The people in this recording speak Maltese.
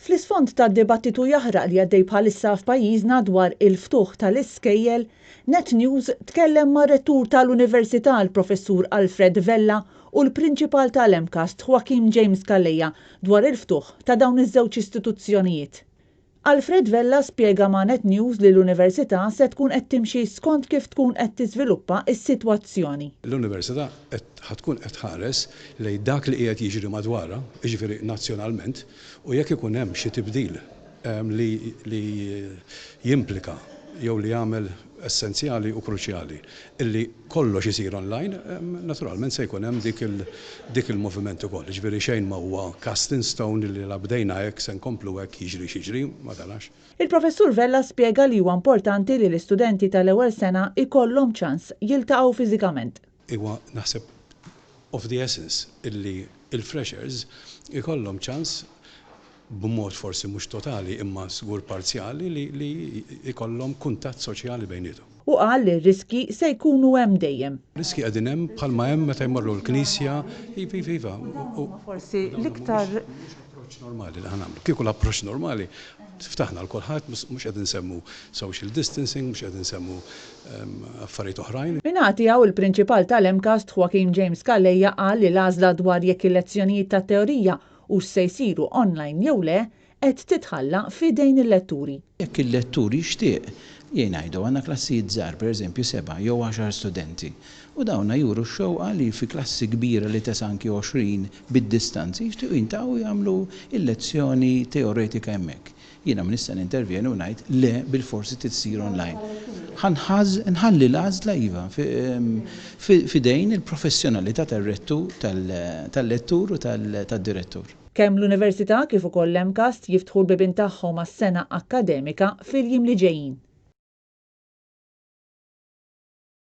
Fl-isfond tad-dibattitu jaħraq li għaddej bħalissa f'pajjiżna dwar il-ftuħ tal-iskejjel, Net News tkellem mar-Rettur tal-Università l-Professur Alfred Vella u l-Prinċipal tal-MCAST Joaquim James Calleja dwar il-ftuħ ta' dawn iż-żewġ istituzzjonijiet. Alfred Vella spjega ma' Net News li l-Università se tkun qed timxi skont kif tkun qed tiżviluppa s-sitwazzjoni. L-Università qed ħa tkun qed tħares lejn dak li qiegħed jiġri madwarha, jiġifieri nazzjonalment, u jekk ikun hemm xi tibdil li li jimplika jew li jagħmel essenzjali u kruċjali illi kollox isir online, naturalment se jkun hemm dik il dik il-moviment ukoll. Jiġifieri xejn ma huwa cast in stone illi la bdejna hekk se nkomplu hekk jiġri x'jiġri, ma tarax. Il-Professur Vella spjega li huwa importanti li l-istudenti tal-ewwel sena jkollhom ċans jiltaqgħu fiżikament. Huwa naħseb of the essence illi l-freshers ikollhom ċans b'mod forsi mhux totali imma żgur parzjali li li jkollhom kuntatt soċjali bejniethom. Hu qal li r-riskji se jkunu hemm dejjem. Riskji qegħdin hemm bħalma hemm meta jmorru l-knisja, iva iva iva. U forsi l-iktar. Mhux approċċ normali li ħa nagħmlu. Kieku l-approċċ normali ftaħna għal kulħadd, mhux qed insemmu social distancing, mhux qed insemmu affarijiet oħrajn. Min-naħa tiegħu, il-Prinċipal tal-MCAST, Joaquim James Calleja qal li l-għażla dwar jekk il-lezzjonijiet tat-teorija hux se jsiru online jew le qed titħalla f'idejn il-letturi. Jekk il-lettur jixtieq, jien ngħidu għandna klassijiet żgħar, pereżempju sebgħa jew għaxar studenti, u dawna juru x-xewqa li fi klassi kbira li tesa' anki 20 bid-distanzi jixtiequ jintaqgħu u jagħmlu l-lezzjoni teoretika hemmhekk. Jiena ma nista' nintervjeni u ngħid le bilforsi trid issir online. Ħa nħalli l-għażla iva f'idejn il-professjonalità tar-rettur, tal-lettur u tad-direttur. Kemm l-Università kif ukoll l-MCAST jiftħu l-bibien tagħhom għas-sena akkademika fil-jiem li ġejjin.